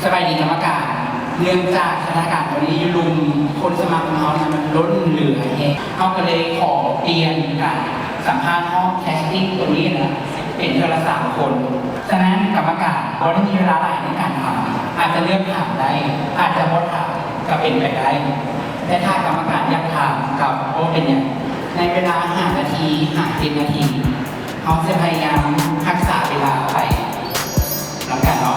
ສະບາຍດີກຳມະການ, ເນື່ອງຈາກສະຖານະການຕອນນີ້ຢູ່ລຸ່ມ ຄົນສະໝັກຂອງເຮົານັ້ນມັນລົ້ນເຫຼືອແຮງ, ເຮົາກໍເລີຍຂໍປ່ຽນການສຳພາດຮອບແຄສຕິງຕົວນີ້ນະ ເປັນເທື່ອລະສາມຄົນ. ສະນັ້ນກຳມະການບໍ່ໄດ້ມີເວລາຫຼາຍໃນການຖາມ, ອາດຈະເລືອກຖາມໄດ້, ອາດຈະບໍ່ຖາມກໍເປັນໄປໄດ້, ແຕ່ຖ້າກຳມະການຢາກຖາມກໍບໍ່ເປັນຫຍັງ. ໃນເວລາຫ້ານາທີຫາສິບນາທີ ເຮົາຈະພະຍາຍາມຮັກສາເວລາໄປນຳກັນເນາະ.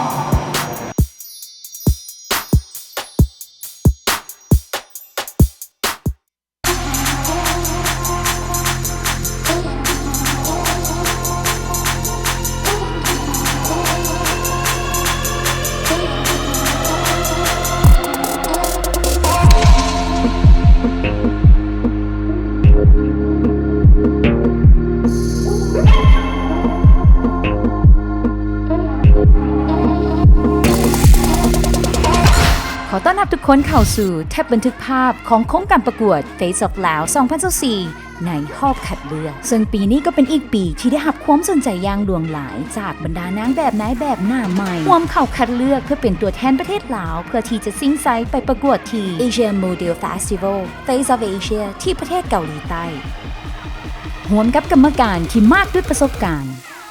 ຂໍຕ້ອນຮັບທຸກຄົນເຂົ້າສູ່ແທັບບັນທຶກພາບຂອງໂຄງການປະກວດ Face of Laos ສອງພັນຊາວສີ່ ໃນຮອບຄັດເລືອກ, ເຊິ່ງປີນີ້ກໍເປັນອີກປີທີ່ໄດ້ຮັບຄວາມສົນໃຈຢ່າງຫຼວງຫຼາຍຈາກບັນດານາງແບບນາຍແບບໜ້າໃໝ່ ຮ່ວມເຂົ້າຄັດເລືອກເພື່ອເປັນຕົວແທນປະເທດລາວ ເພື່ອທີ່ຈະຊິງໄຊໄປປະກວດທີ່ Asian Model Festival Face of Asia ທີ່ປະເທດເກົາຫຼີໃຕ້ ຮ່ວມກັບກຳມະການທີ່ມາກດ້ວຍປະສົບການ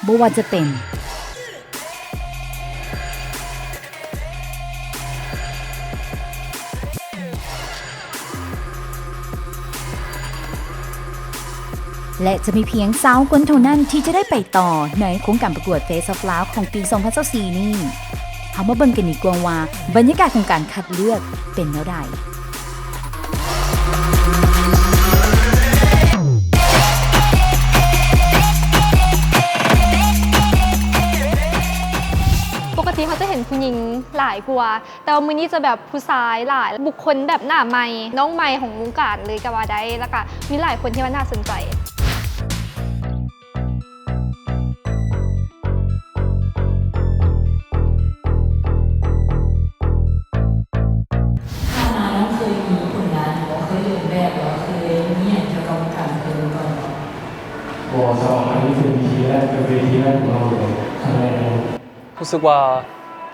ບໍ່ວ່າຈະເປັນ ແລະ ຈະມີພຽງຊາວຄົນເທົ່ານັ້ນທີ່ຈະໄດ້ໄປຕໍ່ໃນໂຄງການປະກວດ Face of Laos ຂອງປີສອງພັນຊາວສີ່ນີ້. ເຮົາມາເບິ່ງກັນດີກວ່າວ່າ ບັນຍາກາດຂອງການຄັດເລືອກເປັນແນວໃດ. ປົກກະຕິເຮົາຈະເຫັນຜູ້ຍິງຫຼາຍກວ່າ, ແຕ່ວ່າມື້ນີ້ຈະແບບຜູ້ຊາຍຫຼາຍ, ບຸກຄົນແບບໜ້າໃໝ່, ນ້ອງໃໝ່ຂອງວົງການເລີຍກໍວ່າໄດ້, ແລ້ວກະມີຫຼາຍຄົນທີ່ວ່າໜ້າສົນໃຈ. ຜ່ານມານ້ອງເຄີຍມີຜົນງານ ຫຼືວ່າເຄີຍເດີນແບບ ຫຼືວ່າເຄີຍມີຫຍັງກ່ຽວກັບວົງການບັນເທີງມາກ່ອນບໍ່? ບໍ່ເຈົ້າ, ອັນນີ້ເປັນເວທີແລກ, ເປັນເວທີແລກຂອງນ້ອງເລີຍ, ຄັ້ງແລກເລີຍ. ຮູ້ສຶກວ່າ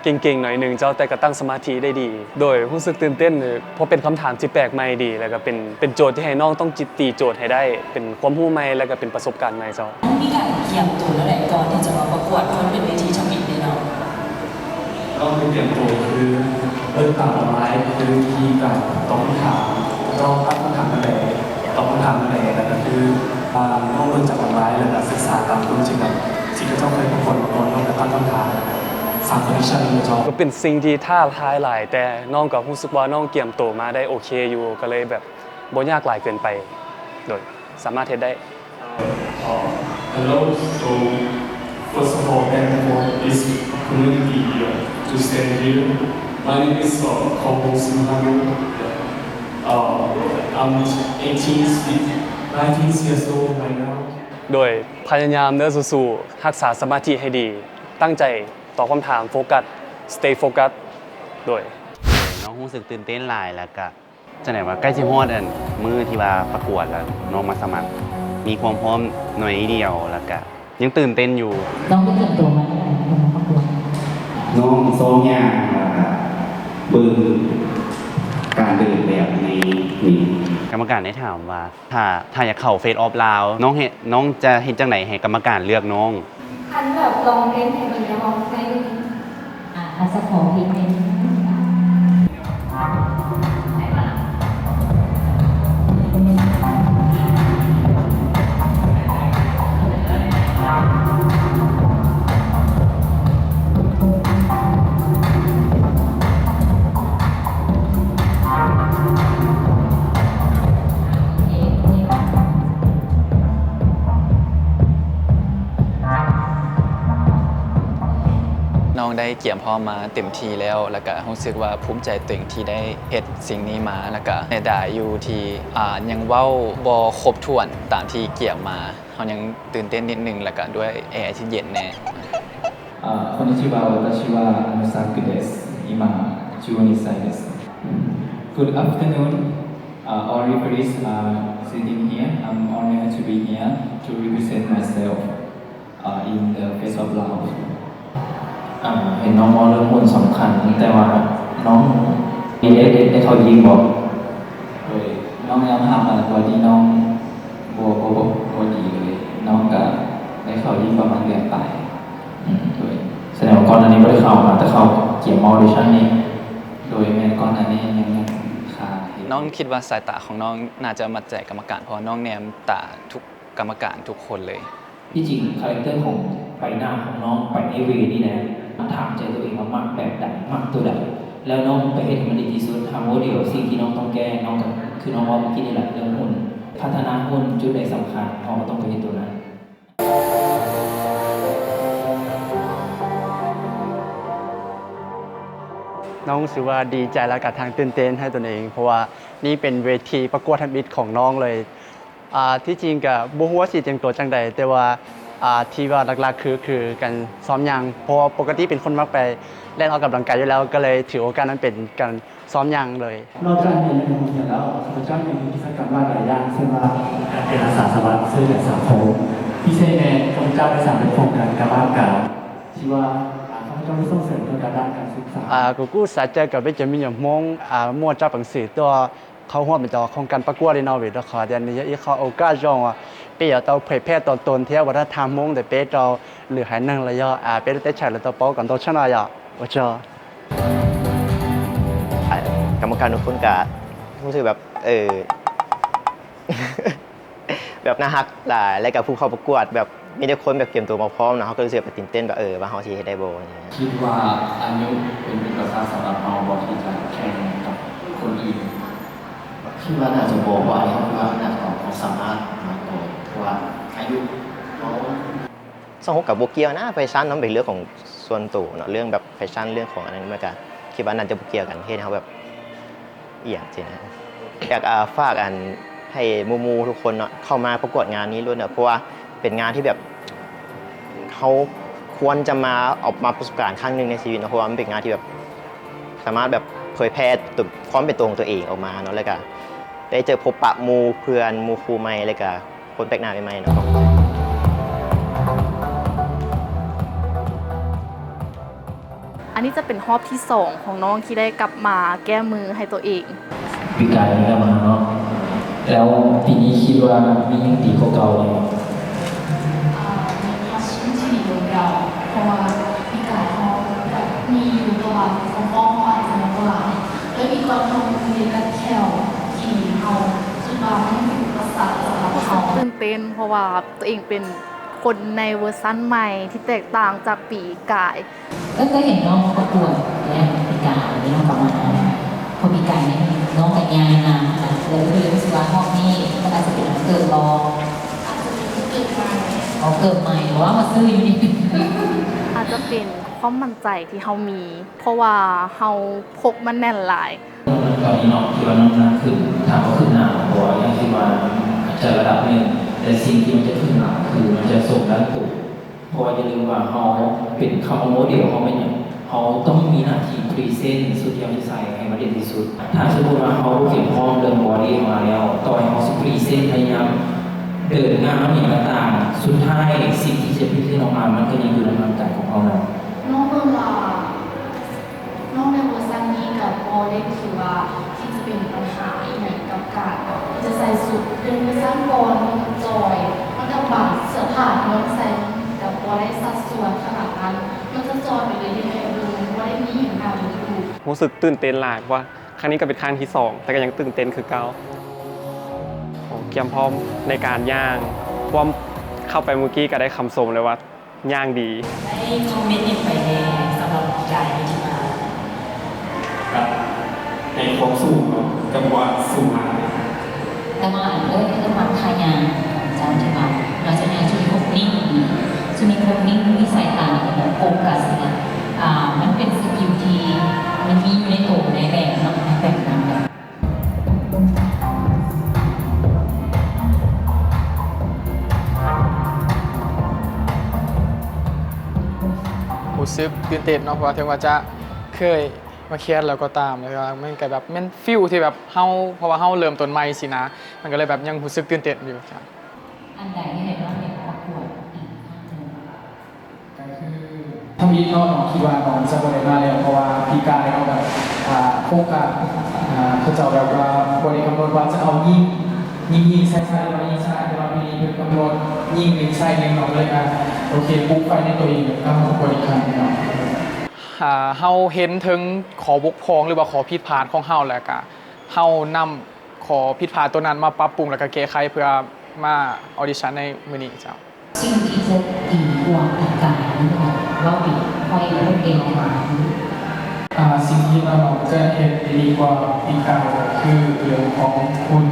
ເກັ່ງໆໜ້ອຍໜຶ່ງເຈົ້າ, ແຕ່ກໍຕັ້ງສະມາທິໄດ້ດີ. ໂດຍ ຮູ້ສຶກຕື່ນເຕັ້ນ, ເພາະເປັນຄຳຖາມທີ່ແປກໃໝ່ດີ, ແລ້ວກໍເປັນ, ເປັນໂຈດທີ່ໃຫ້ນ້ອງຕ້ອງຈິດ, ຕີໂຈດໃຫ້ໄດ້, ເປັນຄວາມຮູ້ໃໝ່ ແລ້ວກໍເປັນປະສົບການໃໝ່ເຈົ້າ. ນ້ອງມີການກຽມໂຕແນວໃດກ່ອນທີ່ຈະມາປະກວດ ເພາະມັນເປັນເວທີທຳອິດເດເນາະ? ນ້ອງໄດ້ກຽມໂຕຄືເບິ່ງຕາມອອນລາຍ, ຄືວິທີການຕອບຄຳຖາມ, ເຈົ້າຕັ້ງຄຳຖາມແນວໃດ, ຕອບຄຳຖາມແນວໃດ, ແລ້ວກໍຄື ອ່າ ນ້ອງເບິ່ງຈາກອອນລາຍ ແລ້ວກໍສຶກສາຕາມກຸ່ມທີ່ແບບ ທີ່ເຂົາເຈົ້າເຄີຍປະກວດມາກ່ອນ, ນ້ອງກໍຕັ້ງຄຳຖາມ ສ້າງຄອນເນັກຊັນເລີຍເຈົ້າ. ກໍເປັນສິ່ງທີ່ທ້າທາຍຫຼາຍ, ແຕ່ນ້ອງກໍຮູ້ສຶກວ່ານ້ອງກຽມໂຕມາໄດ້ໂອເຄຢູ່, ກໍເລີຍແບບບໍ່ຍາກຫຼາຍເກີນໄປ, ໂດຍສາມາດເຮັດໄດ້. Uh, hello. So, first of all, thank you for this opportunity here to stand here. My name is, uh, Kong Hong Sing Han. Uh, I'm eighteen, nineteen years old right now. ໂດຍພະຍາຍາມເດີ, ສູ້ໆ, ຮັກສາສະມາທິໃຫ້ດີ, ຕັ້ງໃຈ, ຕອບຄຳຖາມ, ໂຟກັສ, stay focus. ໂດຍ ນ້ອງຮູ້ສຶກຕື່ນເຕັ້ນຫຼາຍ ແລ້ວກະ ຈັ່ງໃດວະ ໃກ້ຊິຮອດອັນມື້ທີ່ວ່າປະກວດແລ້ວ ນ້ອງມາສະໝັກ ມີຄວາມພ້ອມໜ້ອຍດຽວ ແລ້ວກະຍັງຕື່ນເຕັ້ນຢູ່. ນ້ອງໄດ້ກຽມໂຕມາແນວໃດກ່ອນມາປະກວດ? ນ້ອງຊອກຍ່າງ ແລ້ວກະເບິ່ງການເດີນແບບໃນນີ້. ກຳມະການໄດ້ຖາມວ່າ ຖ້າ, ຖ້າຢາກເຂົ້າ Face of Laos ນ້ອງເຮັດ, ນ້ອງຈະເຮັດຈັ່ງໃດໃຫ້ກຳມະການເລືອກນ້ອງ? ຄັນແບບລອງເຕັ້ນໃຫ້ເບິ່ງໄດ້ບໍ່? ໃຫ້ ອາ ອາດຈະຂໍເພງໜຶ່ງ. ນ້ອງໄດ້ກຽມພ້ອມມາເຕັມທີ່ແລ້ວ ແລ້ວກະຮູ້ສຶກວ່າພູມໃຈຕົວເອງທີ່ໄດ້ເຮັດສິ່ງນີ້ມາ ແລ້ວກະເສຍດາຍຢູ່ທີ່ ອາ ຍັງເວົ້າບໍ່ຄົບຖ້ວນຕາມທີ່ກຽມມາ. ເຮົາຍັງຕື່ນເຕັ້ນນິດໜຶ່ງ ແລ້ວກະດ້ວຍແອທີ່ເຢັນແດ່. あ、こんにちは。私はアムサックです。今、じゅうにさいです。Good afternoon. Uh, all referees are sitting here. I'm honored to be here to represent myself, uh, in the Face of Laos. ເຫັນນ້ອງເວົ້າເລື່ອງບົດສຳຄັນ ແຕ່ວ່າ ນ້ອງໄດ້ ໄດ້ ໄດ້ເຂົ້າຍິມບໍ່? ໂດຍ ນ້ອງຍອມຮັບວ່າ ວ່າດີ ນ້ອງບໍ່ ບໍ່ ບໍ່ ບໍ່ດີເລີຍ. ນ້ອງກະໄດ້ເຂົ້າຍິມປະມານເດືອນປາຍ. ອືມ ໂດຍ ສະແດງວ່າກ່ອນໜ້ານີ້ບໍ່ໄດ້ເຂົ້າ ຫາແຕ່ເຂົ້າກຽມມາອອດິຊັນນີ້. ໂດຍ ແມ່ນ ກ່ອນໜ້ານີ້ຍັງ ຍັງຄາເຮັດ. ນ້ອງຄິດວ່າສາຍຕາຂອງນ້ອງໜ້າຈະມັດໃຈກຳມະການ ເພາະວ່ານ້ອງແນມຕາທຸກ ກຳມະການທຸກຄົນເລີຍ. ທີ່ຈິງຄາແຣັກເຕີຂອງໃບໜ້າຂອງນ້ອງໄປໃນເວນີ້ແຫຼະ. ຖາມໃຈຕົວເອງວ່າມັກແບບໃດ ມັກຕົວໃດ ແລ້ວນ້ອງໄປເຮັດໃຫ້ມັນດີທີ່ສຸດ. ຖ້າໂມເດວສິ່ງທີ່ນ້ອງຕ້ອງແກ້ ນ້ອງກໍຄືນ້ອງເວົ້າເມື່ອກີ້ນີ້ແຫຼະ ເລື່ອງຫຸ່ນ ພັດທະນາຫຸ່ນ ຈຸດໃດສຳຄັນ ເຮົາກໍຕ້ອງໄປເຮັດຕົວນັ້ນ. ນ້ອງຮູ້ສຶກວ່າດີໃຈ ແລ້ວກະທັງຕື່ນເຕັ້ນໃຫ້ຕົນເອງ ເພາະວ່ານີ້ເປັນເວທີປະກວດທຳອິດຂອງນ້ອງເລີຍ. ອ່າ ທີ່ຈິງກະບໍ່ຮູ້ວ່າຊິຕຽມຕົວຈັ່ງໃດ ແຕ່ວ່າ ອ່າ ທີ່ວ່າຫຼັກໆຄື ຄືການຊ້ອມຍ່າງ ເພາະວ່າປົກກະຕິເປັນຄົນມັກໄປແລ່ນອອກກຳລັງກາຍຢູ່ແລ້ວ ກໍເລີຍຖືໂອກາດນັ້ນເປັນການຊ້ອມຍ່າງເລີຍ. ນອກຈາກຮຽນຢູ່ໂຮງຮຽນແລ້ວ ຂ້າພະເຈົ້າຍັງມີກິດຈະກຳຫຼາຍໆຢ່າງ ເຊັ່ນວ່າ ການເປັນອາສາສະໝັກ ຊ່ວຍເຫຼືອສັງຄົມ. ພິເສດແມ່ນ ຂ້າພະເຈົ້າໄດ້ສຳເລັດໂຄງການການບ້ານການ ທີ່ວ່າ ອ່າ ຂ້າພະເຈົ້າໄດ້ສົ່ງເສີມກ່ຽວກັບດ້ານການສຶກສາ. ອ່າ ကိုယ်ကူးစက်ကြိုက်ကြတဲ့ မိတ်ဆွေမျိုး မွန် အာ မွန် ကျောင်းပန်းဆူ ตัว ເຂົ້າຮ່ວມເປັນເຈົ້າຂອງການປະກວດເນາະ ເວດາຂອດຽນນີ້ ອີກຂໍໂອກາດຈອງວ່າ ເປັນເຈົ້າເຜີຍແຜ່ຕົວຕົນ ເທວະວັດທະນະທຳມົງ ແຕ່ເປັນເຈົ້າ ຫຼື ໃຫ້ໜຶ່ງລະຍະ ອາ ເປັນແຕ່ໄຊ ແລະ ຕໍ່ເປົາກັນຕໍ່ຊະນະຍະ ໂອເຄ. ກຳມະການທຸກຄົນກະຮູ້ສຶກແບບ ເອີ ແບບໜ້າຮັກຫຼາຍ ແລະກະຜູ້ເຂົ້າປະກວດແບບ ມີແຕ່ຄົນແບບກຽມຕົວມາພ້ອມເນາະ ເຮົາກໍຮູ້ສຶກແບບຕື່ນເຕັ້ນແບບ ເອີ ວ່າເຮົາຊິເຮັດໄດ້ບໍ່ ອາຫຍັງ. ຄິດວ່າອາຍຸເປັນອຸປະສັກສຳລັບເຮົາບໍ່ ທີ່ຈະແຂ່ງກັບຄົນອື່ນ? ຄິດວ່າໜ້າຈະບໍ່ ເພາະອາຍຸ ຄິດວ່າໜ້າຈະເອົາຄວາມສາມາດມາກ່ອນ ເພາະວ່າອາຍຸເຮົາ. ສອງຫົກກໍບໍ່ກ່ຽວນະ ແຟຊັ່ນເນາະ ມັນເປັນເລື່ອງຂອງສ່ວນໂຕເນາະ ເລື່ອງແບບແຟຊັ່ນ ເລື່ອງຂອງອັນນັ້ນ ມັນກະ ຄິດວ່າໜ້າຈະບໍ່ກ່ຽວກັນ ເຮັດໃຫ້ເຮົາແບບ ອີ່ຫຍັງຊີ້ນະ. ຢາກ ອ່າ ຝາກອັນ ໃຫ້ໝູ່ໆທຸກຄົນເນາະ ເຂົ້າມາປະກວດງານນີ້ໂລດເນາະ ເພາະວ່າເປັນງານທີ່ແບບ ເຮົາຄວນຈະມາເອົາ ມາປະສົບການຄັ້ງໜຶ່ງໃນຊີວິດເນາະ ເພາະວ່າມັນເປັນງານທີ່ແບບ ສາມາດແບບເຜີຍແຜ່ຕົວ ຄວາມເປັນຕົວຂອງຕົວເອງອອກມາເນາະ ແລ້ວກະໄດ້ເຈີພົບປະໝູ່ເພື່ອນ ໝູ່ຄູ່ໃໝ່ ແລ້ວກະຄົນແປກໜ້າໃໝ່ໆເນາະ. ອັນນີ້ຈະເປັນຮອບທີສອງຂອງນ້ອງທີ່ໄດ້ກັບມາແກ້ມືໃຫ້ຕົວເອງ. ປີກາຍນີ້ກໍມາເນາະ ແລ້ວປີນີ້ຄິດວ່າມີຫຍັງດີກວ່າເກົ່າແດ່? ອ່າ ມີພາສຊິນທີ່ດີກວ່າເກົ່າ ເພາະວ່າປີກາຍເຮົາກໍມີຢູ່ ແຕ່ວ່າຄວາມພ້ອມເຮົາອາດຈະຍັງບໍ່ຫຼາຍ ແລ້ວອີກຢ່າງເຮົາມີການທ່ຽວທີ່ເຮົາຄິດວ່າມັນເປັນອຸປະສັກສຳລັບເຮົາ. ຮູ້ສຶກຕື່ນເຕັ້ນ ເພາະວ່າຕົວເອງເປັນຄົນໃນເວີຊັນໃໝ່ທີ່ແຕກຕ່າງຈາກປີກາຍ. ກໍເຄີຍເຫັນນ້ອງມາປະກວດແລ້ວປີກາຍ ແລ້ວນ້ອງກໍມາຮອບ ເພາະປີກາຍນີ້ນ້ອງກໍຍ່າງນຳ ແລ້ວກໍເລີຍຮູ້ສຶກວ່າຮອບນີ້ມັນອາດຈະເປັນວັນເກີດລອງ ອາດຈະເປັນວັນເກີດໃໝ່ ອໍ ເກີດໃໝ່ ບໍ່ວ່າມາຊື້ຢູ່ນີ້ ອາດຈະເປັນຄວາມໝັ້ນໃຈທີ່ເຮົາມີ ເພາະວ່າເຮົາພົກມັນແໜ້ນຫຼາຍ. ຕອນນີ້ເນາະ ທີ່ວ່ານ້ອງໜັກຂຶ້ນ ຖາມວ່າຂຶ້ນໜາວບໍ່ ຍັງຄິດວ່າອາດຈະລະດັບໜຶ່ງ ແຕ່ສິ່ງທີ່ມັນຈະຂຶ້ນຫຼາຍຄືມັນຈະຊົງດ້ານໂຕ ເພາະວ່າຢ່າລືມວ່າເຮົາເປັນຄຳວ່າໂມເດວ ເຮົາແມ່ນຫຍັງ? ເຮົາຕ້ອງມີໜ້າທີ່ພຣີເຊັນຊຸດທີ່ເຮົາຊິໃສ່ໃຫ້ມັນເດັ່ນທີ່ສຸດ. ຖ້າສົມມຸດວ່າເຮົາບໍ່ກຽມພ້ອມເລື່ອງບໍດີອອກມາແລ້ວ ຕໍ່ໃຫ້ເຮົາຊິພຣີເຊັນ ພະຍາຍາມເດີນງາມຫຍັງກໍຕາມ ສຸດທ້າຍສິ່ງທີ່ຈະພຣີເຊັນອອກມາ ມັນກໍຍັງຢູ່ໃນຮ່າງກາຍຂອງເຮົານັ້ນ. ນ້ອງເບິ່ງວ່າ ນ້ອງໃນເວີຊັນນີ້ກໍບໍ່ໄດ້ຖືວ່າທີ່ຈະເປັນບັນຫາອີ່ຫຍັງກັບການທີ່ຈະໃສ່ຊຸດເປັນເວີຊັນກ່ອນ ມັນກໍຈ່ອຍ ມັນກໍບັງເສື້ອຜ້າທີ່ນ້ອງໃສ່ ມັນກໍບໍ່ໄດ້ສັດສ່ວນຂະໜາດນັ້ນ ມັນຈະຈ່ອຍໄປເລື້ອຍໆ ໂດຍບໍ່ໄດ້ມີຫຍັງໜ້າດຶງດູດ. ຮູ້ສຶກຕື່ນເຕັ້ນຫຼາຍ ເພາະວ່າຄັ້ງນີ້ກໍເປັນຄັ້ງທີສອງ ແຕ່ກໍຍັງຕື່ນເຕັ້ນຄືເກົ່າ. ໂອ້ ກຽມພ້ອມໃນການຍ່າງ ພວມເຂົ້າໄປມື້ກີ້ກໍໄດ້ຄຳຊົມເລີຍວ່າ ຍ່າງດີ. ໄດ້ຄອມເມັນຫຍັງໄປແດ່ສຳລັບການເຮັດກິລາ? ກໍໃນຄວາມສູງເນາະ ກໍບໍ່ວ່າສູງຫຼາຍ. ແຕ່ວ່າອັນເອີ້ນ ເອີ້ນວ່າທ່າຍ່າງຂອງເຈົ້າທີ່ວ່າ ນອກຈາກນັ້ນຈະມີພວກນິ່ງ ຈະມີພວກນິ່ງ ມີສາຍຕາ ແລ້ວກໍໂຟກັສນະ ອ່າ ມັນເປັນສະກິວທີ່ມັນມີຢູ່ໃນໂຕຂອງນາຍແບບເນາະ ນາຍແບບນາງແບບ. ຮູ້ສຶກຕື່ນເຕັ້ນເນາະ ເພາະວ່າເຖິງວ່າຈະເຄີຍມາແຂ່ງແລ້ວກໍຕາມ ແຕ່ວ່າມັນກໍແບບແມ່ນຟີລທີ່ແບບເຮົາ ເພາະວ່າເຮົາເລີ່ມຕົ້ນໃໝ່ຊີ້ນະ ມັນກໍເລີຍແບບຍັງຮູ້ສຶກຕື່ນເຕັ້ນຢູ່. ອັນໃດທີ່ເຮັດໃຫ້ນ້ອງຢາກປະກວດອີກຄັ້ງໜຶ່ງ? ກໍຄືທຳອິດເນາະ ນ້ອງຄິດວ່ານ້ອງຈະບໍ່ໄດ້ມາແລ້ວ ເພາະວ່າປີກາຍເນາະ ແບບ ອ່າ ໂຄງການ ອ່າ ເຂົາເຈົ້າແບບວ່າບໍ່ໄດ້ກຳນົດວ່າຈະເອົາຍິງ ຍິງ ຍິງຊາຍຊາຍ ຫຼືວ່າຍິງຊາຍ ແຕ່ວ່າປີນີ້ເພິ່ນກຳນົດຍິງ ຍິງຊາຍຍິງເນາະ ກໍເລີຍ ອ່າ ໂອເຄ ປຸກໄຟໃນຕົວເອງ ກໍເຮົາກໍບໍ່ໄດ້ຂັດເນາະ. ອ່າ ເຮົາເຫັນເຖິງຂໍ້ບົກຜ່ອງ ຫຼືວ່າຂໍ້ຜິດພາດຂອງເຮົາ ແລ້ວກະເຮົານຳຂໍ້ຜິດພາດຕົວນັ້ນມາປັບປຸງ ແລ້ວກະແກ້ໄຂເພື່ອມາອອດິຊັນໃນມື້ນີ້ເຈົ້າ. ສິ່ງທີ່ຈະດີກວ່າປີກາຍນີ້ເນາະ ເວົ້າເປັນຂ້ອຍເວົ້າເປັນ ອ່າ ສິ່ງທີ່ວ່ານ້ອງຈະເຮັດໄດ້ດີກວ່າປີກາຍກໍຄືເລື່ອງຂອງຫຸ່ນ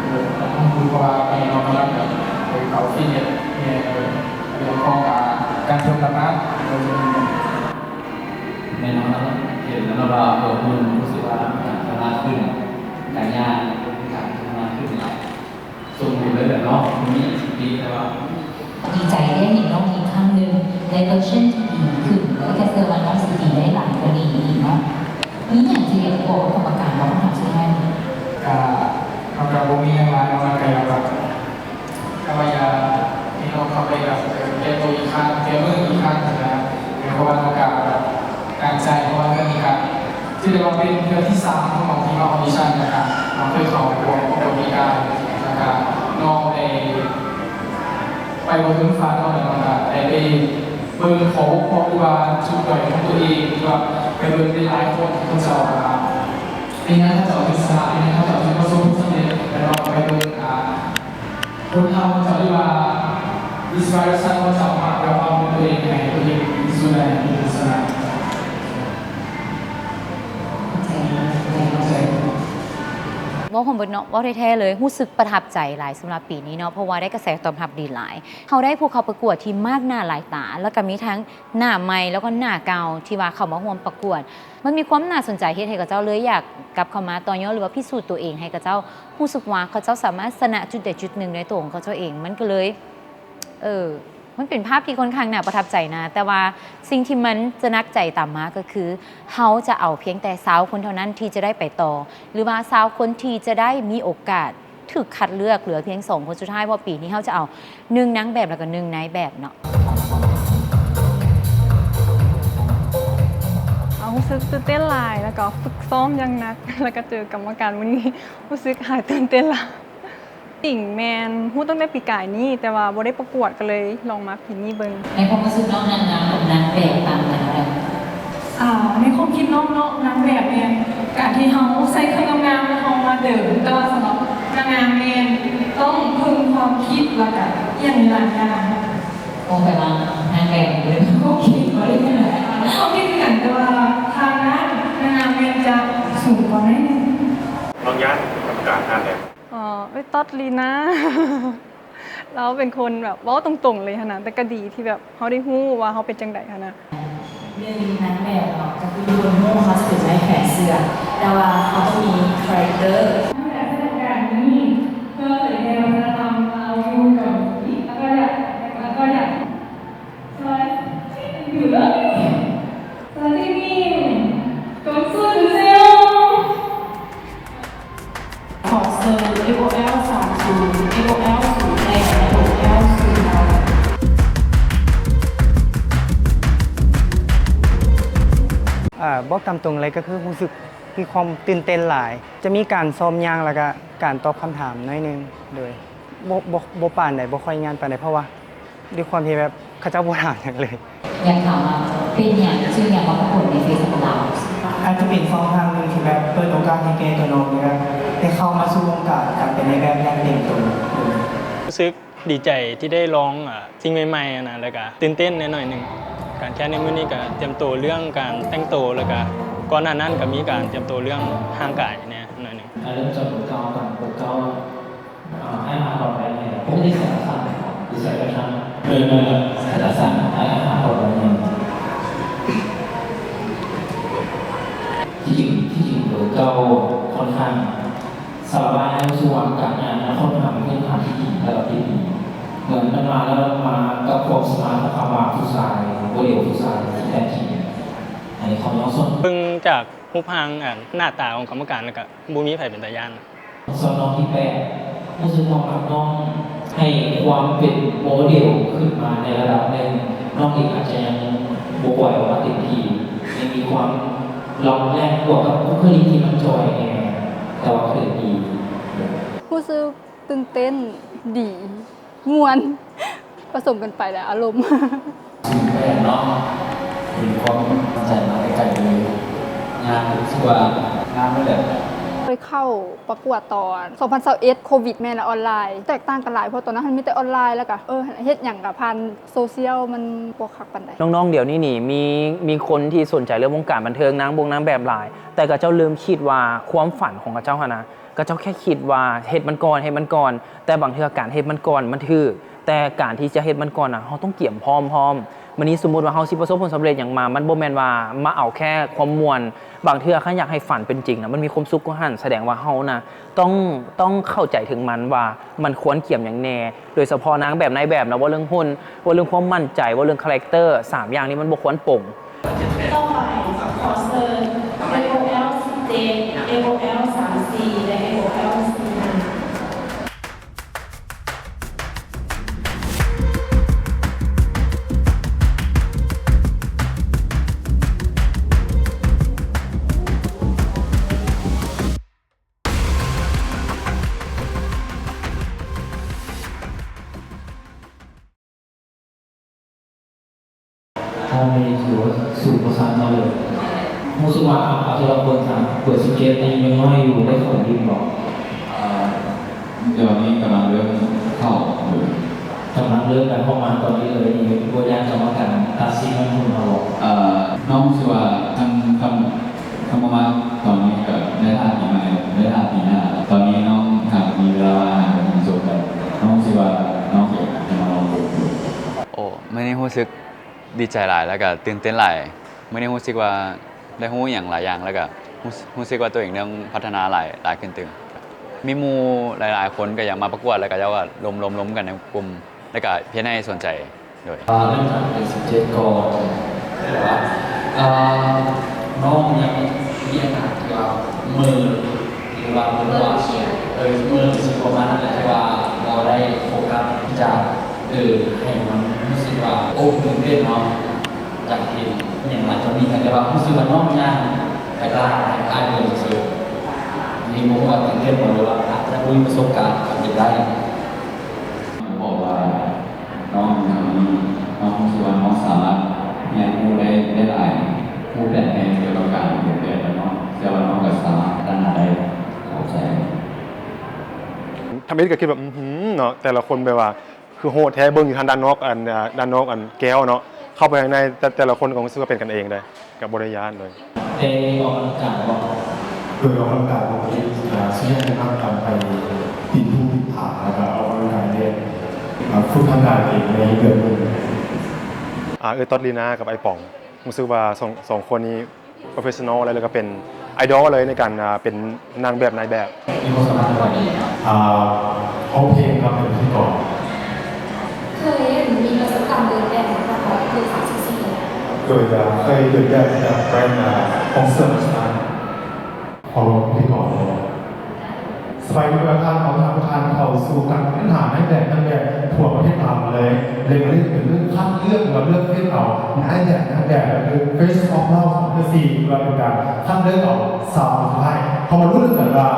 ເລື່ອງຂອງຫຸ່ນ ເພາະວ່າຕອນນີ້ນ້ອງກຳລັງແບບໄປເຂົ້າຟິດເນັດແດ່ ເລື່ອງຂອງ ອ່າ ການເພີ່ມນ້ຳໜັກ. ແນ່ນອນເນາະ ເຫັນແລ້ວເນາະວ່າເພີ່ມຫຸ່ນ ຮູ້ສຶກວ່າການພັດທະນາຂຶ້ນ ການຍ່າງ ການພັດທະນາຂຶ້ນຫຼາຍ ສົມບູນເລີຍແຫຼະເນາະ ມີສະຕິ ແຕ່ວ່າ ດີໃຈໄດ້ເຫັນນ້ອງອີກຄັ້ງໜຶ່ງ ໃນເວີຊັນທີ່ດີຂຶ້ນ ແລະ ກໍເຊື່ອວ່ານ້ອງຊິດີໄດ້ຫຼາຍກວ່ານີ້ອີກເນາະ. ມີຫຍັງທີ່ຢາກບອກກັບກຳມະການບໍ່? ຄຳຖາມສຸດທ້າຍ. ກະ ເຮົາກະບໍ່ມີຫຍັງຫຼາຍເນາະ ກະຢາກແບບ ກະວ່າຢາກໃຫ້ນ້ອງເຂົ້າໄປແບບ ເອີ ແກ້ຕົວອີກຄັ້ງ ແກ້ມືອີກຄັ້ງຫັ້ນນະ ເພາະວ່ານ້ອງກະຕັ້ງໃຈ ເພາະວ່າເທື່ອນີ້ກະ ຖືໄດ້ວ່າເປັນເທື່ອທີສາມຂອງນ້ອງທີ່ມາອອດິຊັນ ແລ້ວກະນ້ອງເຄີຍເຂົ້າປະກວດ ປະກວດປີກາຍ ແລ້ວກະນ້ອງໄດ້ໄປບໍ່ເຖິງຝັນເນາະ ແລ້ວກະໄດ້ໄປເບິ່ງຂໍ້ບົກຜ່ອງ ຫຼືວ່າຈຸດດ້ອຍຂອງຕົວເອງ ທີ່ວ່າໄປເບິ່ງຫຼາຍໆຄົນ ເຂົາເຈົ້າ ອ່າ ເປັນຫຍັງເຂົາເຈົ້າຈຶ່ງຊະນະ ເປັນຫຍັງເຂົາເຈົ້າຈຶ່ງປະສົບຜົນສຳເລັດ ແລ້ວນ້ອງໄປເບິ່ງ ອ່າ ຄົນເຮົາຈະເອີ້ນວ່າ inspiration ຂອງເຈົ້າມາກ ແບບວ່າເປັນຕົວເອງໃຫ້ຕົວເອງທີ່ສຸດໃນລັກສະນະ. ເວົ້າຮວມເບິດເນາະ ເວົ້າແທ້ໆເລີຍ ຮູ້ສຶກປະທັບໃຈຫຼາຍສຳລັບປີນີ້ເນາະ ເພາະວ່າໄດ້ກະແສຕອບຮັບດີຫຼາຍ. ເຮົາໄດ້ຜູ້ເຂົ້າປະກວດທີ່ມາກໜ້າຫຼາຍຕາ ແລ້ວກະມີທັງໜ້າໃໝ່ ແລ້ວກໍໜ້າເກົ່າ ທີ່ວ່າເຂົ້າມາຮ່ວມປະກວດ. ມັນມີຄວາມໜ້າສົນໃຈ ເຮັດໃຫ້ເຂົາເຈົ້າເລີຍຢາກກັບເຂົ້າມາຕໍ່ຍອດ ຫຼືວ່າພິສູດຕົວເອງໃຫ້ເຂົາເຈົ້າ ຮູ້ສຶກວ່າເຂົາເຈົ້າສາມາດຊະນະຈຸດໃດຈຸດໜຶ່ງໃນຕົວຂອງເຂົາເຈົ້າເອງ ມັນກໍເລີຍ ເອີ ມັນເປັນພາບທີ່ຄ່ອນຂ້າງໜ້າປະທັບໃຈນະ ແຕ່ວ່າສິ່ງທີ່ມັນຈະໜັກໃຈຕາມມາກໍຄື ເຮົາຈະເອົາພຽງແຕ່ຊາວຄົນເທົ່ານັ້ນທີ່ຈະໄດ້ໄປຕໍ່ ຫຼືວ່າຊາວຄົນທີ່ຈະໄດ້ມີໂອກາດຖືກຄັດເລືອກ ເຫຼືອພຽງສອງຄົນສຸດທ້າຍ ເພາະປີນີ້ເຮົາຈະເອົາໜຶ່ງນາງແບບ ແລ້ວກໍໜຶ່ງນາຍແບບເນາະ. ເຮົາຮູ້ສຶກຕື່ນເຕັ້ນຫຼາຍ ແລ້ວກໍຝຶກຊ້ອມຢ່າງໜັກ ແລ້ວກໍເຈີກຳມະການມື້ນີ້ ຮູ້ສຶກຫາຍຕື່ນເຕັ້ນຫຼາຍ. ຈິງແມ່ນຮູ້ຕັ້ງແຕ່ປີກາຍນີ້ ແຕ່ວ່າບໍ່ໄດ້ປະກວດ ກໍເລີຍລອງມາປີນີ້ເບິ່ງ. ໃນຄວາມຮູ້ສຶກນ້ອງນາງງາມກັບນາງແບບຕ່າງກັນແນວໃດ? ອ່າ ໃນຄວາມຄິດນ້ອງເນາະ ນາງແບບແມ່ນການທີ່ເຮົາໃສ່ເຄື່ອງງາມໆ ແລ້ວເຮົາມາເດີນ ແຕ່ວ່າສຳລັບນາງງາມແມ່ນຕ້ອງເພີ່ມຄວາມຄິດ ແລ້ວກະອີ່ຫຍັງຫຼາຍຢ່າງ. ໂອ້ ແປວ່ານາງແບບເດີນຄວາມຄິດບໍ່ໄດ້ເປັນແບບ ຄວາມຄິດຄືກັນ ແຕ່ວ່າທາງດ້ານນາງງາມແມ່ນຈະສູງກວ່າໜ້ອຍໜຶ່ງ. ນ້ອງຢ້ານກຳມະການທ່ານໃດ? ອໍ ເອີຍ ຕອດລີນາ ລາວເປັນຄົນແບບເວົ້າຕົງໆເລີຍຫັ້ນນະ ແຕ່ກໍດີທີ່ແບບເຮົາໄດ້ຮູ້ວ່າເຮົາເປັນຈັ່ງໃດຫັ້ນນະ. ໜຶ່ງ ນາງແບບເນາະ ກໍຄືທຸກຄົນຮູ້ເຮົາຈະເປັນໄມ້ແຂວນເສື້ອ ແຕ່ວ່າເຮົາຕ້ອງມີຄາແຣັກເຕີ. ນາງແບບໃຊ້ໂອກາດນີ້ເພື່ອເຜີຍແຜ່ວັດທະນະທຳລາວຢູ່ເກົາຫຼີ ແລ້ວກໍຢາກ ແລ້ວກໍຢາກ ສະບາຍດີ ຢູ່ເລີຍ ສະບາຍດີ ກອງຊູ ເຊໂຍ. ຂໍເຊີນ ເອັຟໂອແອລ ສາມສູນ ເອັຟໂອແອລ ສູນແປດ ແລະ ເອັຟໂອແອລ ສູນເກົ້າ. ເອີ ບອກຕາມຕົງເລີຍກໍຄືຮູ້ສຶກມີຄວາມຕື່ນເຕັ້ນຫຼາຍ ຈະມີການຊ້ອມຍ່າງ ແລ້ວກະການຕອບຄຳຖາມໜ້ອຍໜຶ່ງ ໂດຍ ບໍ່ ບໍ່ ບໍ່ປານໃດ ບໍ່ຄ່ອຍຍ່ານປານໃດ ເພາະວ່າ ດ້ວຍຄວາມທີ່ແບບເຂົາເຈົ້າບໍ່ຖາມຫຍັງເລີຍ. ຢາກຖາມວ່າເປັນຫຍັງຈຶ່ງຢາກມາປະກວດໃນເຟສຕິວັນລາວ? ອາດຈະເປັນຊ່ອງທາງໜຶ່ງທີ່ແບບເປີດໂອກາດໃຫ້ແກ່ຕົວນ້ອງ ທີ່ແບບໄດ້ເຂົ້າມາສູ່ວົງການການເປັນນາຍແບບຢ່າງເຕັມໂຕ. ຮູ້ສຶກດີໃຈທີ່ໄດ້ລອງ ອາ ສິ່ງໃໝ່ໆ ຫັ້ນນະ ແລ້ວກະຕື່ນເຕັ້ນແດ່ໜ້ອຍໜຶ່ງ. ການແຂ່ງໃນມື້ນີ້ກະຕຽມໂຕເລື່ອງການແຕ່ງໂຕ ແລ້ວກະກ່ອນໜ້ານັ້ນກະມີການຕຽມໂຕເລື່ອງຮ່າງກາຍແດ່ໜ້ອຍໜຶ່ງ. ເລີ່ມຈາກເບີເກົ້າກ່ອນ ເບີເກົ້າ ອ່າ ອ້າຍຫາກອດໄດ້ແທ້ ປົກກະຕິໃສ່ຂາສັ້ນ ຫຼືໃສ່ແຟຊັນ? ເອີ ນັ້ນແຫຼະ ໃສ່ຂາສັ້ນ ອ້າຍຫາກອດໄດ້ແທ້. ທີ່ຈິງ ທີ່ຈິງເບີເກົ້າຂ້ອນຂ້າງສາລະບາຍໃຫ້ຮູ້ສຶກວ່າການງານນະ ຂ້ອນຂ້າງເປັນພື້ນຖານທີ່ດີ ແລ້ວກໍຕິດດີ ເໝືອນມັນມາແລ້ວ ມາກັບຄວາມສະມາດຂອງຄຳວ່າຜູ້ຊາຍ ໂມເດວຜູ້ຊາຍທີ່ແທ້ຈິງ. ອັນນີ້ຂໍຍ້ອນສ່ວນ ເບິ່ງຈາກ ຮູບຮ່າງ ອັນ ໜ້າຕາຂອງກຳມະການ ແລ້ວກະບໍ່ມີໃຜເປັນຕາຢ້ານ. ສ່ວນນ້ອງທີແປດ ຮູ້ສຶກວ່າມັກນ້ອງ ໃຫ້ຄວາມເປັນໂມເດວຂຶ້ນມາໃນລະດັບໜຶ່ງ. ນ້ອງເອງອາດຈະຍັງບໍ່ປ່ອຍອອກມາເຕັມທີ່ ຍັງມີຄວາມ ລັອກແລກບວກກັບບຸກຄະລິກທີ່ມັນຈ່ອຍແດ່ ແຕ່ວ່າຄືດີ. ຮູ້ສຶກຕື່ນເຕັ້ນ, ດີ, ມ່ວນ ປະສົມກັນໄປແຫຼະອາລົມ. ສິບແປດເນາະ ເຫັນຄວາມໝັ້ນໃຈມາແຕ່ໄກເລີຍ. ງານຮູ້ສຶກວ່າງາມເລີຍແຫຼະ. ເຄີຍເຂົ້າປະກວດຕອນສອງພັນຊາວເອັດ ໂຄວິດ ແມ່ນລະອອນລາຍ ແຕກຕ່າງກັນຫຼາຍ ເພາະຕອນນັ້ນມັນມີແຕ່ອອນລາຍ ແລ້ວກະ ເອີ ເຮັດຫຍັງກະຜ່ານໂຊຊຽວ ມັນບໍ່ຄັກປານໃດ. ນ້ອງໆ ດຽວນີ້ນີ້ ມີ ມີຄົນທີ່ສົນໃຈເລື່ອງວົງການບັນເທີງ ນາງບົງນາງແບບຫຼາຍ ແຕ່ເຂົາເຈົ້າລືມຄິດວ່າຄວາມຝັນຂອງເຂົາເຈົ້າຫັ້ນນະ ເຂົາເຈົ້າແຄ່ຄິດວ່າເຮັດມັນກ່ອນ ເຮັດມັນກ່ອນ ແຕ່ບາງເທື່ອການເຮັດມັນກ່ອນມັນຖືກ ແຕ່ການທີ່ຈະເຮັດມັນກ່ອນນະ ເຮົາຕ້ອງກຽມພ້ອມພ້ອມ. ມື້ນີ້ສົມມຸດວ່າເຮົາຊິປະສົບຜົນສຳເລັດຫຍັງມາ ມັນບໍ່ແມ່ນວ່າມາເອົາແຄ່ຄວາມມ່ວນ ບາງເທື່ອຄັນຢາກໃຫ້ຝັນເປັນຈິງນະ ມັນມີຄວາມສຸກກວ່າຫັ້ນ ສະແດງວ່າເຮົານະ ຕ້ອງ ຕ້ອງເຂົ້າໃຈເຖິງມັນວ່າມັນຄວນກຽມຫຍັງແດ່ ໂດຍສະເພາະນາງແບບນາຍແບບນະ ເວົ້າເລື່ອງຫຸ່ນ ເວົ້າເລື່ອງຄວາມໝັ້ນໃຈ ເວົ້າເລື່ອງຄາແຣັກເຕີ ສາມຢ່າງນີ້ມັນບໍ່ຄວນປົງ. ຕໍ່ໄປ ຂໍເຊີນ ເອໂອແອລ ສິບເຈັດ ເອໂອແອລ ສາມສີ່ ແລະ ເອໂອແອລ ສີ່ຫ້າ. ຫ້ອງນີ້ຖືວ່າສູງກວ່າຊັ້ນເຮົາເລີຍ. ຮູ້ສຶກວ່າ ເອົາ ເອົາແຕ່ລະຄົນຊະ ເບີສິບເຈັດນີ້ຍັງນ້ອຍຢູ່ ໄດ້ເຂົ້າຍິມບໍ່? ເອີ ດຽວນີ້ກຳລັງເລີ່ມເຂົ້າເລີຍ. ກຳລັງເລີ່ມໄປຫ້ອງມາຕອນນີ້ເລີຍ ນີ້ບໍ່ຢ້ານກຳມະການຕັດສິນມັນຮຸ່ນເຮົາບໍ່? ເອີ ນ້ອງຮູ້ສຶກວ່າ ຄັນ ຄັນ ຄັນບໍ່ມາຕອນນີ້ກະໄດ້ຖ້າປີໃໝ່ ໄດ້ຖ້າປີໜ້າ. ຕອນນີ້ນ້ອງຫາກະມີເວລາວ່າງ ຫາກະມີປະສົບການ ນ້ອງຄິດວ່ານ້ອງຢາກຈະມາລອງເບິ່ງ. ໂອ້ ມື້ນີ້ຮູ້ສຶກດີໃຈຫຼາຍ ແລ້ວກະຕື່ນເຕັ້ນຫຼາຍ. ມື້ນີ້ຮູ້ສຶກວ່າໄດ້ຮູ້ຫຍັງຫຼາຍຢ່າງ ແລ້ວກະຮູ້ ຮູ້ສຶກວ່າໂຕເອງເລີ່ມພັດທະນາຫຼາຍ ຫຼາຍຂຶ້ນຕື່ມ. ມີໝູ່ຫຼາຍໆຄົນກະຢາກມາປະກວດ ແລ້ວກະເຈົ້າກະລົມ ລົມ ລົມກັນໃນກຸ່ມ ແລ້ວກະເຮັດໃຫ້ສົນໃຈ. ໂດຍ ເອີ ເລີ່ມຈາກເປັນສິບເຈັດກ່ອນ ແຕ່ວ່າ ເອີ ນ້ອງຍັງມີອາການທີ່ວ່າເມີ ຫຼືວ່າເມີວ່າ ເອີ ເມີຊິປະມານນັ້ນແຫຼະ ແຕ່ວ່າບໍ່ໄດ້ໂຟກັສທີ່ຈະ ເອີ ໃຫ້ມັນຮູ້ສຶກວ່າ ໂອ້ ຕື່ນເຕັ້ນເນາະ ຢາກເຫັນອີ່ຫຍັງຫຼາຍກວ່ານີ້ ແຕ່ວ່າຮູ້ສຶກວ່ານ້ອງຍ່າງໄປຕະຫຼາດ ໃຫ້ອ້າຍເບິ່ງຊື່ໆ ນີ້ບໍ່ຮູ້ວ່າຕື່ນເຕັ້ນບໍ່ ຫຼືວ່າອາດຈະບໍ່ມີປະສົບການການເປັນໄດ້. ບອກວ່ານ້ອງມີ ນ້ອງຮູ້ສຶກວ່ານ້ອງສາມາດຮຽນຮູ້ໄດ້ ໄດ້ຫຼາຍຮູບແບບໃນກ່ຽວກັບການອອກແບບ ແລ້ວນ້ອງເຊື່ອວ່ານ້ອງກະສາມາດພັດທະນາໄດ້. ຂອບໃຈ. ທຳອິດກະຄິດແບບ ອືຫື ເນາະ ແຕ່ລະຄົນແບບວ່າ ຄືໂຫດແທ້ ເບິ່ງຢູ່ທາງດ້ານນອກ ອັນ ອາ ດ້ານນອກ ອັນ ແກ້ວເນາະ ເຂົ້າໄປຂ້າງໃນ ແຕ່ ແຕ່ລະຄົນກະຮູ້ສຶກວ່າເປັນກັນເອງເດ້ ກະບໍ່ໄດ້ຢ້ານເລີຍ. ໄດ້ອອກກຳລັງກາຍບໍ່? ໂດຍອອກກຳລັງກາຍປົກກະຕິ ອາ ສ່ວນໃຫຍ່ຈະມັກການໄປປີນພູປີນຜາ ແລ້ວກະອອກກຳລັງກາຍແດ່ ອາ ຝຶກຮ່າງກາຍເອງໃນເດືອນໜຶ່ງ. ອາ ເອື້ອຍຕອດ ລີນາ ກັບອ້າຍປອງ ຮູ້ສຶກວ່າສອງ ສອງຄົນນີ້ professional ແລ້ວກະເປັນ idol ເລີຍໃນການ ອາ ເປັນນາງແບບນາຍແບບ. ມີຄວາມສາມາດເທົ່າໃດ? ອາ ຮ້ອງເພງກັບເປັນພິທີກອນ. ເຄີຍມີປະສົບການເດີນແບບມາກ່ອນບໍ່? ເຄີຍເດີນແບບໃນແບຣນ ອາ ຂອງເສື້ອຂອງສະໄຕ. ຂໍລອງເປັນພິທີກອນໄດ້ບໍ່? ສະບາຍດີທຸກທ່ານ ຂໍຕ້ອນຮັບທຸກທ່ານເຂົ້າສູ່ການແຂ່ງຂັນນາງແບບ ນາງແບບທົ່ວປະເທດລາວເລີຍ ເລື່ອງນີ້ເປັນເລື່ອງຄັດເລືອກ ຫຼືວ່າເລືອກເຟດເອົານາງແບບ ນາງແບບ ກໍຄື Face of Love ສອງພັນຊາວສີ່ ຖືວ່າເປັນການຄັດເລືອກເອົາຊາວຄົນສຸດທ້າຍ. ເຮົາມາລຸ້ນນຳກັນວ່າ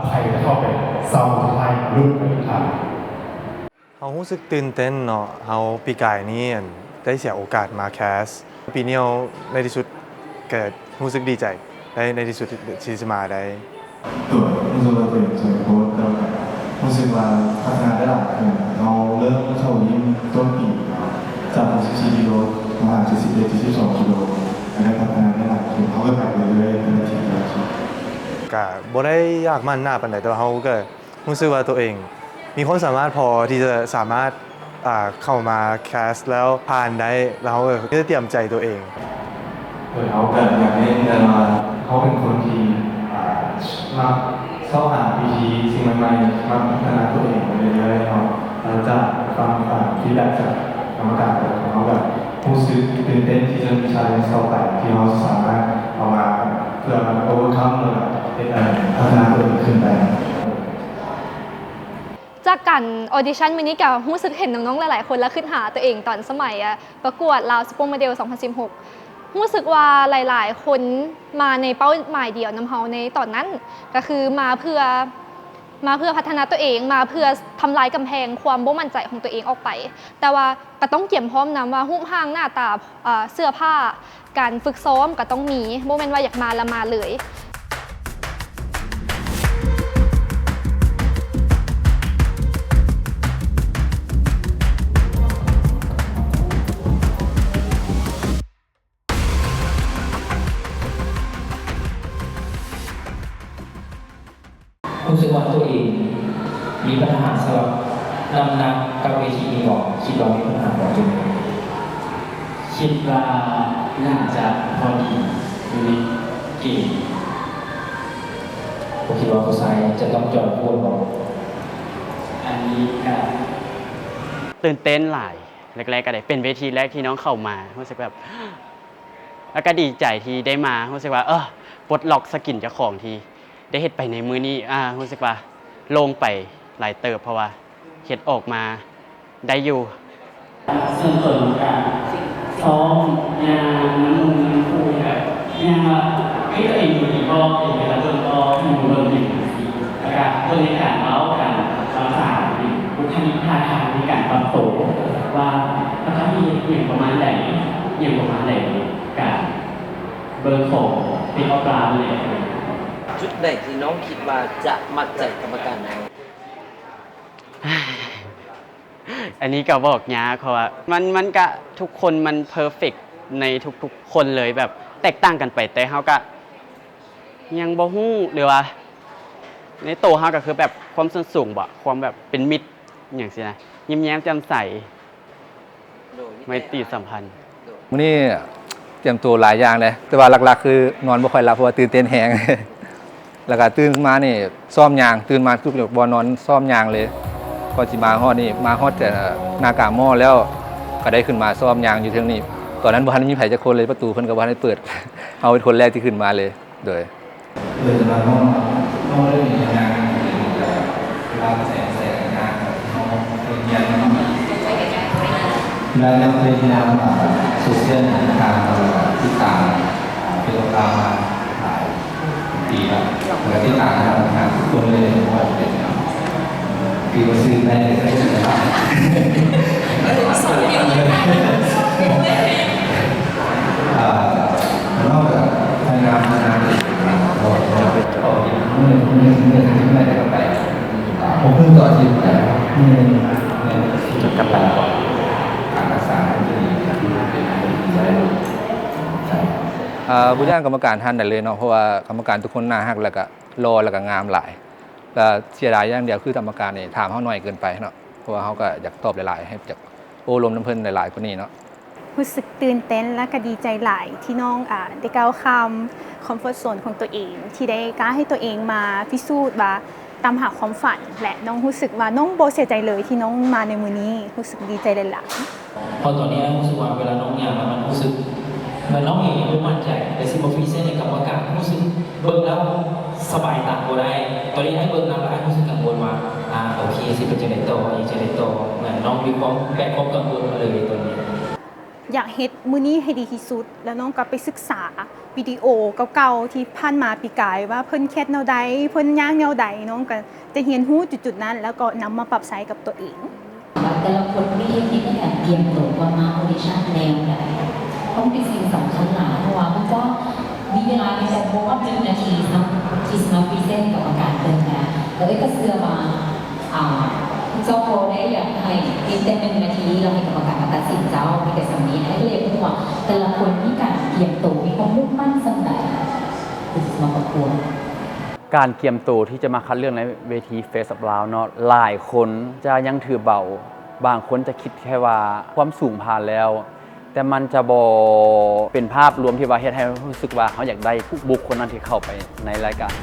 ໃຜຈະເຂົ້າເປັນຊາວຄົນສຸດທ້າຍ ມາລຸ້ນໄປນຳກັນ. ເຮົາຮູ້ສຶກຕື່ນເຕັ້ນເນາະ ເຮົາປີກາຍນີ້ ອັນ ໄດ້ເສຍໂອກາດມາແຄສ ປີນີ້ເຮົາໃນທີ່ສຸດກະຮູ້ສຶກດີໃຈ ໄດ້ ໃນທີ່ສຸດທີ່ ທີ່ຊິມາໄດ້. ໂດຍ ຮູ້ສຶກວ່າໂຕເອງສົມໂພດ ແຕ່ວ່າກະຮູ້ສຶກວ່າພັດທະນາໄດ້ຫຼາຍຂຶ້ນ. ເຮົາເລີ່ມເຂົ້າຍິມຕົ້ນປີເນາະ ຈາກຫົກສິບສີ່ກິໂລ ມາຫາເຈັດສິບເອັດ ເຈັດສິບສອງກິໂລ ກະໄດ້ພັດທະນາໄດ້ຫຼາຍຂຶ້ນ. ເຮົາກະໄປເລື້ອຍໆ ແຕ່ລະທິດ ແຕ່ລະທິດ. ກະບໍ່ໄດ້ຢາກໝັ້ນໜາປານໃດ ແຕ່ວ່າເຮົາກະ ຮູ້ສຶກວ່າໂຕເອງມີຄວາມສາມາດພໍທີ່ຈະສາມາດ ອາ ເຂົ້າມາແຄສແລ້ວຜ່ານໄດ້ ແລ້ວເຮົາກະມີແຕ່ຕຽມໃຈໂຕເອງ. ໂດຍ ເຮົາກະຢາກເຫຼັ້ນ ແຕ່ວ່າເຮົາເປັນຄົນທີ່ ອາ ມັກຊອກຫາວິທີສິ່ງໃໝ່ໆ ມັກພັດທະນາໂຕເອງໄປເລື້ອຍໆເນາະ. ຫຼັງຈາກຟັງ ອາ ຟີດແບັກຈາກກຳມະການແລ້ວ ເຮົາກະຮູ້ສຶກຕື່ນເຕັ້ນທີ່ຈະມີ challenge ຕໍ່ໄປ ທີ່ເຮົາສາມາດເອົາມາເພື່ອ overcome ແລ້ວກະເຮັດ ອາ ພັດທະນາໂຕເອງຂຶ້ນໄດ້. ຈາກການອອດິຊັນມື້ນີ້ກະຮູ້ສຶກເຫັນນ້ອງໆຫຼາຍໆຄົນ ແລະ ຄຶດຫາໂຕເອງຕອນສະໄໝ ອາ ປະກວດ Lao Super Model ສອງພັນສິບຫົກ. ຮູ້ສຶກວ່າຫຼາຍໆຄົນມາໃນເປົ້າໝາຍດຽວນຳເຮົາໃນຕອນນັ້ນ ກໍຄືມາເພື່ອ ມາເພື່ອພັດທະນາຕົວເອງ, ມາເພື່ອທຳລາຍກຳແພງຄວາມບໍ່ໝັ້ນໃຈຂອງຕົວເອງອອກໄປ. ແຕ່ວ່າກໍຕ້ອງກຽມພ້ອມນຳວ່າຮູບຮ່າງໜ້າຕາ, ເອີ່, ເສື້ອຜ້າ, ການຝຶກຊ້ອມກໍຕ້ອງມີ, ບໍ່ແມ່ນວ່າຢາກມາລະມາເລີຍ. ຮູ້ສຶກວ່າຕົວເອງມີບັນຫາສຳລັບນ້ຳໜັກກັບເວທີນີ້ບໍ່? ຄິດວ່າມີບັນຫາບໍ່ຈຸດນີ້? ຄິດວ່າໜ້າຈະພໍດີຢູ່ໃນເກນ. ບໍ່ຄິດວ່າຜູ້ຊາຍຈະຕ້ອງຈອຍໂພດບໍ່? ອັນນີ້ກະ ຕື່ນເຕັ້ນຫຼາຍ. ແລກໆກໍໄດ້ເປັນເວທີແລກທີ່ນ້ອງເຂົ້າມາ ຮູ້ສຶກແບບ ແລ້ວກໍດີໃຈທີ່ໄດ້ມາ ຮູ້ສຶກວ່າ ເອີ ປົດລັອກສະກິນເຈົ້າຂອງທີ່ໄດ້ເຮັດໄປໃນມື້ນີ້ ອາ ຮູ້ສຶກວ່າໂລ່ງໄປຫຼາຍເຕີບ ເພາະວ່າເຮັດອອກມາໄດ້ຢູ່. ສ່ວນຕົວຂອງການຊ້ອມຍ່າງນຳໝູ່ນຳຄູ່ ແບບຍ່າງວ່າ ເອີ ຕົວເອງຢູ່ດີບໍ່ ເປັນເວລາດົນບໍ່ ໃຫ້ໝູ່ເບິ່ງຫຍັງ ແລ້ວກະເບິ່ງໃນການເວົ້າ ການວາຈາ ບຸກຄະລິກທ່າທາງໃນການປັບໂຕ ວ່າປະກະຕິເຮັດຫຍັງປະມານໃດ ຫຍັງປະມານໃດ ກະເບິ່ງຂອງເປັນເອົາປາມແຫຼະ. ຈຸດໃດທີ່ນ້ອງຄິດວ່າຈະມັດໃຈກຳມະການໄດ້? ອັນນີ້ກໍບອກຍາກ ເພາະວ່າມັນ ມັນກະ ທຸກຄົນມັນເພີເຟັກໃນທຸກໆຄົນເລີຍ ແບບແຕກຕ່າງກັນໄປ ແຕ່ເຮົາກະຍັງບໍ່ຮູ້ ຫຼືວ່າໃນໂຕເຮົາກໍຄືແບບຄວາມສົ້ນສູງບໍ ຄວາມແບບເປັນມິດຫຍັງຊີ້ນະ ຍິ້ມແຍ້ມແຈ່ມໃສ ໄມຕີສຳພັນ. ມື້ນີ້ຕຽມໂຕຫຼາຍຢ່າງເດ້ ແຕ່ວ່າຫຼັກໆຄືນອນບໍ່ຄ່ອຍຫຼັບ ເພາະວ່າຕື່ນເຕັ້ນແຮງ. ແລ້ວກໍຕື່ນມານີ້ຊ້ອມຍ່າງ ຕື່ນມາປຸບບໍ່ນອນຊ້ອມຍ່າງເລີຍ. ກ່ອນຊິມາຮອດນີ້ ມາຮອດແຕ່ນາກາມໍແລ້ວ ກໍໄດ້ຂຶ້ນມາຊ້ອມຍ່າງຢູ່ເທິງນີ້. ຕອນນັ້ນບໍ່ທັນມີໃຜຈັກຄົນເລີຍ ປະຕູເພິ່ນກໍບໍ່ທັນໄດ້ເປີດ ເຮົາເປັນຄົນແລກທີ່ຂຶ້ນມາເລີຍ. ໂດຍ ເອີ ຈະມາຮອດ ເຮົາບໍ່ໄດ້ມີງານ ເວລາແສງ ແສງງານ ເຮົາເຮັດງານ ເວລາເຮົາເຮັດງານ ໂຊຊຽວ ທາງ ຕິດຕາມ ເປັນລາວມາຫຼາຍ ປີແລ້ວ ແລ້ວກໍຕິດຕາມມາຫາທຸກຄົນເລີຍ ບໍ່ວ່າຈະເປັນ ທີ່ວ່າຊື້ໄດ້ ເອີ ນ້ອງກໍພະຍາຍາມທຳງານ ເອີ ເອີ ເອີ ມື້ໜຶ່ງ ມື້ໜຶ່ງ ມື້ໜຶ່ງ ມື້ໜຶ່ງ ມື້ໜຶ່ງ ມື້ໜຶ່ງ ມື້ໜຶ່ງ ມື້ໜຶ່ງ ກະໄປ ການຮັກສາທີ່ດີ ເປັນ ເປັນໄດ້ ໃຊ່. ອາ ບໍ່ຢ້ານກຳມະການທ່ານໃດເລີຍເນາະ ເພາະວ່າກຳມະການທຸກຄົນໜ້າຮັກ ແລ້ວກະຫຼໍ່ ແລ້ວກະງາມຫຼາຍ. ແຕ່ເສຍດາຍຢ່າງດຽວຄືກຳມະການນີ້ຖາມເຮົາໜ້ອຍເກີນໄປເນາະ ເພາະວ່າເຮົາກໍຢາກຕອບຫຼາຍໆ ໃຫ້ຢາກໂອ້ລົມນຳເພິ່ນຫຼາຍໆກວ່ານີ້ເນາະ. ຮູ້ສຶກຕື່ນເຕັ້ນ ແລະ ກໍດີໃຈຫຼາຍທີ່ນ້ອງ ອາ ໄດ້ກ້າວຂ້າມຄອມຟອດໂຊນຂອງຕົວເອງ ທີ່ໄດ້ກ້າໃຫ້ຕົວເອງມາພິສູດວ່າຕາມຫາຄວາມຝັນ ແລະ ນ້ອງຮູ້ສຶກວ່ານ້ອງບໍ່ເສຍໃຈເລີຍທີ່ນ້ອງມາໃນມື້ນີ້ ຮູ້ສຶກດີໃຈຫຼາຍໆ. ເພາະຕອນນີ້ອ້າຍຮູ້ສຶກວ່າເວລານ້ອງຍ່າງແລ້ວມັນຮູ້ສຶກເໝືອນນ້ອງເອງຍັງບໍ່ໝັ້ນໃຈ ແຕ່ຊິມາພຣີເຊັນໃຫ້ກຳມະການຮູ້ສຶກເບິ່ງແລ້ວສະບາຍຕາບໍ່ໄດ້. ຕອນນີ້ອ້າຍເບິ່ງນຳແລ້ວອ້າຍຮູ້ສຶກກັງວົນວ່າ ອາ ໂອເຄ ຊິເປັນຈັ່ງໃດຕໍ່ ເຮັດຈັ່ງໃດຕໍ່ ເໝືອນນ້ອງມີຄວາມແບກຄວາມກັງວົນມາເລີຍຕອນນີ້. ຢາກເຮັດມື້ນີ້ໃຫ້ດີທີ່ສຸດ ແລ້ວນ້ອງກໍໄປສຶກສາວິດີໂອເກົ່າໆທີ່ຜ່ານມາປີກາຍວ່າເພິ່ນແຄດແນວໃດ ເພິ່ນຍ່າງແນວໃດ ນ້ອງກໍຈະຮຽນຮູ້ຈຸດໆນັ້ນ ແລ້ວກໍນຳມາປັບໃຊ້ກັບຕົວເອງ. ແຕ່ລະຄົນມີເທັກນິກໃນການກຽມໂຕກ່ອນມາອອດິຊັນແນວໃດ ເພາະມັນເປັນສິ່ງສຳຄັນຫຼາຍ ເພາະວ່າພວກເຈົ້າມີເວລາພຽງແຕ່ບໍ່ຮອດໜຶ່ງນາທີຊ້ຳ ທີ່ຊິມາພຣີເຊັນກັບອາການເບິ່ງນະ ແລ້ວເອື້ອຍກໍເຊື່ອວ່າ ອາ ພວກເຈົ້າກໍໄດ້ຢາກໃຫ້ພຣີເຊັນໜຶ່ງນາທີ ແລ້ວໃຫ້ກຳມະການມາຕັດສິນເຈົ້າ ມີແຕ່ສ່ຳນີ້ ເອື້ອຍກໍເລີຍບໍ່ຮູ້ວ່າແຕ່ລະຄົນມີການກຽມໂຕ ມີຄວາມມຸ່ງໝັ້ນສ່ຳໃດ ທີ່ຈະມາປະກວດ. ການກຽມໂຕທີ່ຈະມາຄັດເລືອກໃນເວທີ Face of Lao ເນາະ ຫຼາຍຄົນຈະຍັງຖືເບົາ, ບາງຄົນຈະຄິດແຄ່ວ່າຄວາມສູງຜ່ານແລ້ວ, ແຕ່ມັນຈະບໍ່ເປັນພາບລວມທີ່ວ່າເຮັດໃຫ້ເຮົາຮູ້ສຶກວ່າເຮົາຢາກໄດ້ບຸກຄົນນັ້ນທີ່ເຂົ້າໄປໃນລາຍການ.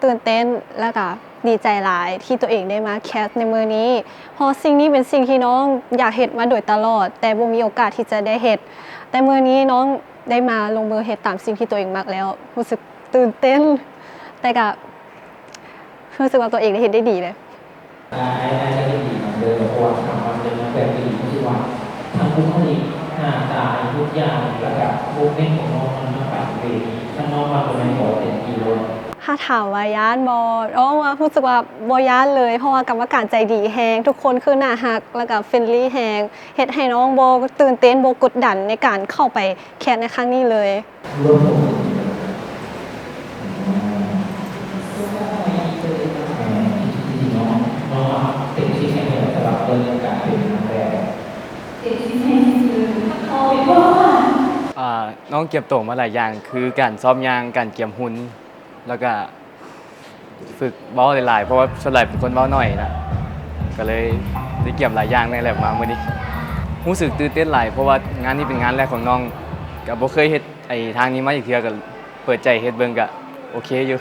ຕື່ນເຕັ້ນ ແລ້ວກະດີໃຈຫຼາຍທີ່ຕົວເອງໄດ້ມາແຄສໃນມື້ນີ້ ເພາະສິ່ງນີ້ເປັນສິ່ງທີ່ນ້ອງຢາກເຮັດມາໂດຍຕະຫຼອດ ແຕ່ບໍ່ມີໂອກາດທີ່ຈະໄດ້ເຮັດ. ແຕ່ມື້ນີ້ນ້ອງໄດ້ມາລົງມືເຮັດຕາມສິ່ງທີ່ຕົວເອງມັກແລ້ວ ຮູ້ສຶກຕື່ນເຕັ້ນ ແຕ່ກະຮູ້ສຶກວ່າຕົວເອງໄດ້ເຮັດໄດ້ດີເລີຍ. ໄດ້ ໄດ້ ໄດ້ດີເນາະ ເດີ ເພາະວ່າຖາມວ່າເປັນນາງແບບທີ່ດີ ຮູ້ສຶກວ່າທັງບຸກຄະລິກ ໜ້າຕາ ທຸກຢ່າງ ແລ້ວກະໂມເມັນຂອງນ້ອງມັນມາປະເວທີ ຄັນນ້ອງມັກຕົວໃດກໍເຕັມທີ່ໂລດ. ຖ້າຖາມວ່າຢ້ານບໍ່ ນ້ອງວ່າຮູ້ສຶກວ່າບໍ່ຢ້ານເລີຍ ເພາະວ່າກຳມະການໃຈດີແຮງ ທຸກຄົນຄືໜ້າຮັກ ແລ້ວກະເຟຣນລີແຮງ ເຮັດໃຫ້ນ້ອງບໍ່ຕື່ນເຕັ້ນ ບໍ່ກົດດັນໃນການເຂົ້າໄປແຄສໃນຄັ້ງນີ້ເລີຍ. ອາ ນ້ອງກຽມໂຕມາຫຼາຍຢ່າງ ຄືການຊ້ອມຍ່າງ ການກຽມຫຸ່ນ ແລ້ວກະຝຶກເວົ້າຫຼາຍໆ ເພາະວ່າສ່ວນຫຼາຍເປັນຄົນເວົ້າໜ້ອຍນະ ກະເລີຍໄດ້ກຽມຫຼາຍຢ່າງແດ່ແຫຼະມາມື້ນີ້. ຮູ້ສຶກຕື່ນເຕັ້ນຫຼາຍ ເພາະວ່າງານນີ້ເປັນງານແລກຂອງນ້ອງ ກະບໍ່ເຄີຍເຮັດ ໄອ້ທາງນີ້ມາຈັກເທື່ອ ກະເປີດໃຈເຮັດເບິ່ງ ກະໂອເຄຢູ່.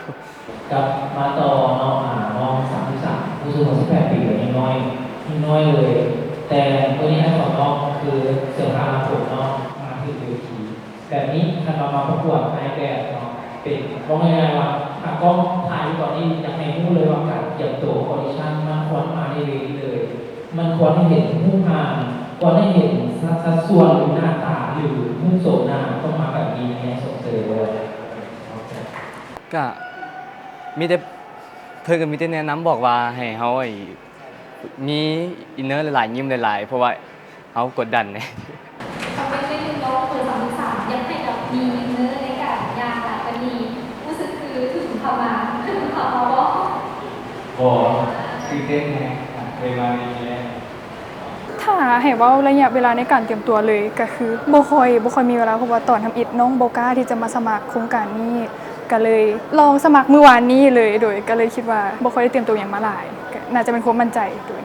ກັບມາຕໍ່ເນາະ ອາ ນ້ອງສາມສິບສາມ ຮູ້ສຶກວ່າສິບແປດປີ ຍັງນ້ອຍ ຍັງນ້ອຍເລີຍ ແຕ່ມື້ນີ້ອ້າຍຂໍນ້ອງຄືເສື້ອຜ້າໜ້າຜົມເນາະ ມາຖືກເວທີແບບນີ້ ຄັນວ່າມາປະກວດນາຍແບບເນາະ ເປັນ ເວົ້າງ່າຍໆວ່າ ຖ້າກ້ອງຖ່າຍຢູ່ຕອນນີ້ ຢາກໃຫ້ຮູ້ເລີຍວ່າການກຽມໂຕ ອອດິຊັນ ມັນຄວນມາໃນເວທີເລີຍ. ມັນຄວນໃຫ້ເຫັນຮູບຮ່າງ ຄວນໃຫ້ເຫັນສັດ ສັດສ່ວນ ຫຼື ໜ້າຕາ ຫຼື ຮູບໂສມໜ້າ ຕ້ອງມາແບບນີ້ ໃຫ້ສົມເຊີຍດ້ວຍ. ກະມີແຕ່ ເພິ່ນກະມີແຕ່ແນະນຳບອກວ່າໃຫ້ເຮົາ ໄອ້ ມີອິນເນີຫຼາຍໆ ຍິ້ມຫຼາຍໆ ເພາະວ່າເຮົາກົດດັນ. ຄອມເມັນໄປເຖິງນ້ອງເບີສາມສິບສາມ ຢາກໃຫ້ແບບມີອິນເນີໃນການຍ່າງຫຼາຍກວ່ານີ້ ຮູ້ສຶກຄືຖືກບັງຄັບມາ ຖືກບັງຄັບມາບໍ່? ບໍ່ ຕື່ນເຕັ້ນແຮງ ເລີຍມາໃນນີ້ແຫຼະ. ຖ້າໃຫ້ເວົ້າໄລຍະເວລາໃນການຕຽມຕົວເລີຍ ກະຄືບໍ່ຄ່ອຍ ບໍ່ຄ່ອຍມີເວລາ ເພາະວ່າຕອນທຳອິດນ້ອງບໍ່ກ້າທີ່ຈະມາສະໝັກໂຄງການນີ້ ກະເລີຍລອງສະໝັກມື້ວານນີ້ເລີຍ ໂດຍ ກະເລີຍຄິດວ່າບໍ່ຄ່ອຍໄດ້ຕຽມຕົວຫຍັງມາຫຼາຍ ກະໜ້າຈະເປັນຄວາມໝັ້ນໃຈ ໂດຍ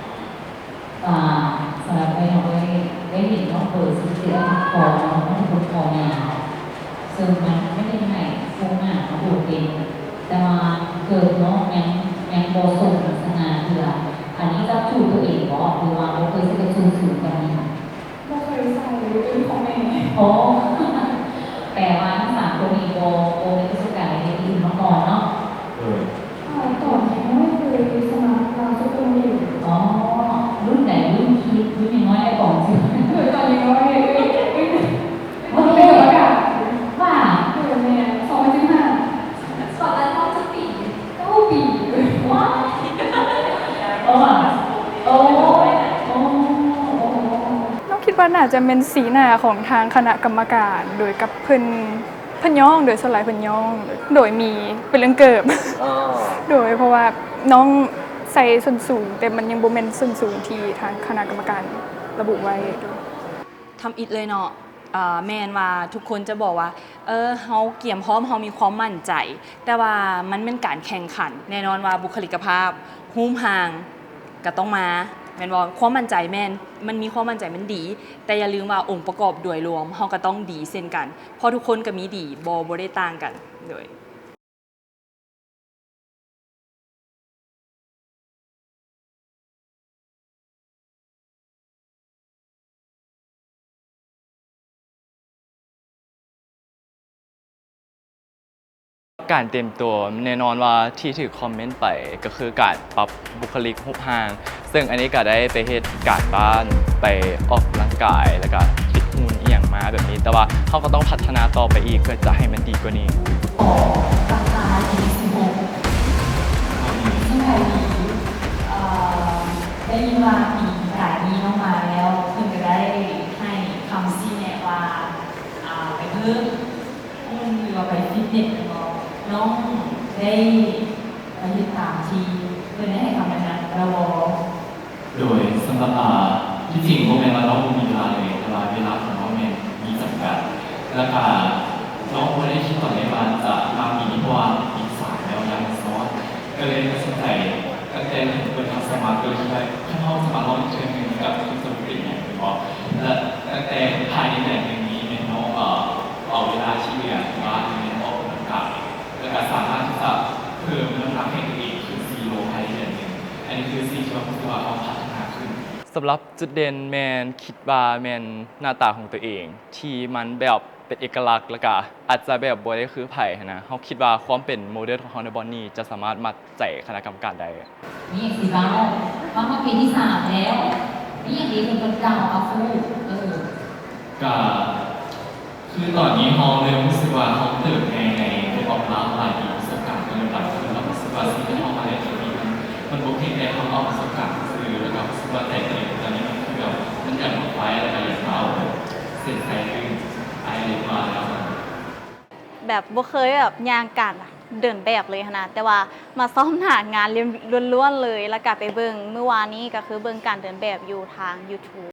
ອ່າ ສຳລັບເອື້ອຍເນາະ ເອື້ອຍໄດ້ເຫັນນ້ອງເບີຊິງເກີດພອເນາະ ນ້ອງເປັນຄົນຄໍຍາວ ເຊິ່ງມັນໄດ້ເຮັດໃຫ້ໂຄງໜ້າເຮົາໂດດເດັ່ນ ແຕ່ວ່າເກີບນ້ອງຍັງ ຍັງບໍ່ສົມລັກສະນະເທື່ອ. ອັນນີ້ຈັບຈູໂຕເອງບໍ່ ຫຼືວ່າບໍ່ເຄີຍໃສ່ສົ້ນສູງປານນີ້? ບໍ່ເຄີຍໃສ່ ເປັນຂອງແມ່. ອໍ ແປວ່າທັງສາມຄົນນີ້ບໍ່ ບໍ່ມີປະສົບການໃນເວທີອື່ນມາກ່ອນເນາະ? ໂດຍ ອ່າ ຕອນທີ່ນ້ອງເຄີຍສະໝັກລາວຊຸບເປີໂມເດລ. ອໍ ລຸ້ນໃດ ລຸ້ນຄິດ ລຸ້ນຍັງນ້ອຍ ໄອ້ປອງຊິ. ໂດຍ ຕອນຍັງນ້ອຍ ເອີຍ ເອີຍ ເອີຍ ເປັນກຳມະການ. ວ່າ ໂດຍ ແມ່ນ ສອງພັນສິບຫ້າ. ຕອນນັ້ນນ້ອງຈັກປີ? ເກົ້າປີ. ວ້າຍ ເອີ ໂອ້ ໂອ້ ໂອ້ ນ້ອງຄິດວ່າໜ້າຈະແມ່ນສີໜ້າຂອງທາງຄະນະກຳມະການ ໂດຍກັບເພິ່ນ ເພິ່ນຍ້ອງ ໂດຍສ່ວນຫຼາຍເພິ່ນຍ້ອງ ໂດຍມີເປັນເລື່ອງເກີບ. ໂດຍ ເພາະວ່ານ້ອງໃສ່ສົ້ນສູງ ແຕ່ມັນຍັງບໍ່ແມ່ນສົ້ນສູງທີ່ທາງຄະນະກຳມະການລະບຸໄວ້. ໂດຍ ທຳອິດເລີຍເນາະ ເອີ ແມ່ນວ່າທຸກຄົນຈະບອກວ່າ ເອີ ເຮົາກຽມພ້ອມ ເຮົາມີຄວາມໝັ້ນໃຈ ແຕ່ວ່າມັນແມ່ນການແຂ່ງຂັນ ແນ່ນອນວ່າບຸກຄະລິກກະພາບ ຮູບຮ່າງກະຕ້ອງມາ ແມ່ນບໍ່? ຄວາມໝັ້ນໃຈແມ່ນ ມັນມີຄວາມໝັ້ນໃຈມັນດີ ແຕ່ຢ່າລືມວ່າອົງປະກອບໂດຍລວມເຮົາກະຕ້ອງດີເຊັ່ນກັນ ເພາະທຸກຄົນກະມີດີ ບໍ່ ບໍ່ໄດ້ຕ່າງກັນ. ໂດຍ ການຕຽມຕົວ ແນ່ນອນວ່າທີ່ຖືກຄອມເມັນໄປ ກະຄືການປັບບຸກຄະລິກຮູບຮ່າງ ເຊິ່ງອັນນີ້ກະໄດ້ໄປເຮັດການບ້ານ ໄປອອກກຳລັງກາຍ ແລ້ວກະຟິດຫຸ່ນອີ່ຫຍັງມາແບບນີ້ ແຕ່ວ່າເຮົາກະຕ້ອງພັດທະນາຕໍ່ໄປອີກ ເພື່ອຈະໃຫ້ມັນດີກວ່ານີ້. ຂໍທັກທາຍອີພີສິບຫົກ ສະບາຍດີ ເອີ ໄດ້ຍິນວ່າປີກາຍນີ້ນ້ອງມາແລ້ວ ເພິ່ນກະໄດ້ໃຫ້ຄຳຊີ້ແນະວ່າ ອາ ໄປເພີ່ມຫຸ່ນ ຫຼືວ່າໄປຟິດເນັດແມ່ນບໍ່? ນ້ອງໄດ້ໄປເຮັດຕາມທີ່ເພິ່ນໄດ້ໃຫ້ຄຳແນະນຳແລ້ວບໍ່? ໂດຍ ສຳລັບ ອາ ທີ່ຈິງບໍ່ແມ່ນວ່ານ້ອງບໍ່ມີເວລາເລີຍ ແຕ່ວ່າເວລາຂອງນ້ອງແມ່ນມີຈຳກັດ ແລ້ວກະນ້ອງບໍ່ໄດ້ຄິດຕອນແລກວ່າຈະມາປີນີ້ ເພາະວ່າປີສາມແລ້ວ ຍັງສອນ ກະເລີຍຕັດສິນໃຈ ຕັ້ງແຕ່ເປີດຮັບສະໝັກ ກະເລີຍຄິດວ່າ ຄັນເຮົາສາມາດລອງອີກເທື່ອໜຶ່ງ ກະຄືຈະບໍ່ເປັນຫຍັງ ແມ່ນບໍ່? ແລະ ຕັ້ງແຕ່ພາຍໃນເດືອນໜຶ່ງນີ້ ແມ່ນເຮົາ ເອີ ເອົາເວລາທີ່ເຫຼືອຢູ່ບ້ານນີ້ ແມ່ນອອກກຳລັງກາຍ ແລ້ວກະສາມາດທີ່ຈະເພີ່ມນ້ຳໜັກໃຫ້ ສຳລັບຈຸດເດັ່ນແມ່ນ ຄິດວ່າແມ່ນໜ້າຕາຂອງຕົວເອງ ທີ່ມັນແບບເປັນເອກະລັກ ແລ້ວກະອາດຈະແບບບໍ່ໄດ້ຄືໃຜຫັ້ນນະ. ເຮົາຄິດວ່າຄວາມເປັນໂມເດີນຂອງເຮົາໃນບ່ອນນີ້ ຈະສາມາດມັດໃຈຄະນະກຳມະການໄດ້. ມີຫຍັງຊິເວົ້າ? ເຮົາຮອດປີທີສາມແລ້ວ ມີຫຍັງດີເພິ່ນເກົ່າເອົາຟູ ເອີ ກະ ຄືຕອນນີ້ເຮົາເລີ່ມຮູ້ສຶກວ່າເຮົາເຕີບໃຫຍ່ໃນ K-pop ລາວຫຼາຍປີ ປະສົບການກໍເລີ່ມຫຼາຍຂຶ້ນ ແລ້ວຮູ້ສຶກວ່າສິ່ງທີ່ເຮົາມາເຮັດຢູ່ນີ້ມັນ ມັນບໍ່ພຽງແຕ່ເຮົາເອົາປະສົບການຊື່ໆ ແລ້ວກໍຮູ້ສຶກວ່າໃຈຕົວເອງຕອນນີ້ມັນຄືແບບ ມັນຢາກມາໄຟ ແລ້ວກໍຢາກມາເອົາເສັ້ນໄຊຕື່ມ ອ້າຍເລັກມາແລ້ວ. ແບບບໍ່ເຄີຍແບບຍ່າງການເດີນແບບເລີຍຫັ້ນນະ ແຕ່ວ່າມາຊ້ອມໜ້າງານລ້ວນໆເລີຍ ແລ້ວກໍໄປເບິ່ງ ມື້ວານນີ້ກໍຄືເບິ່ງການເດີນແບບຢູ່ທາງ YouTube.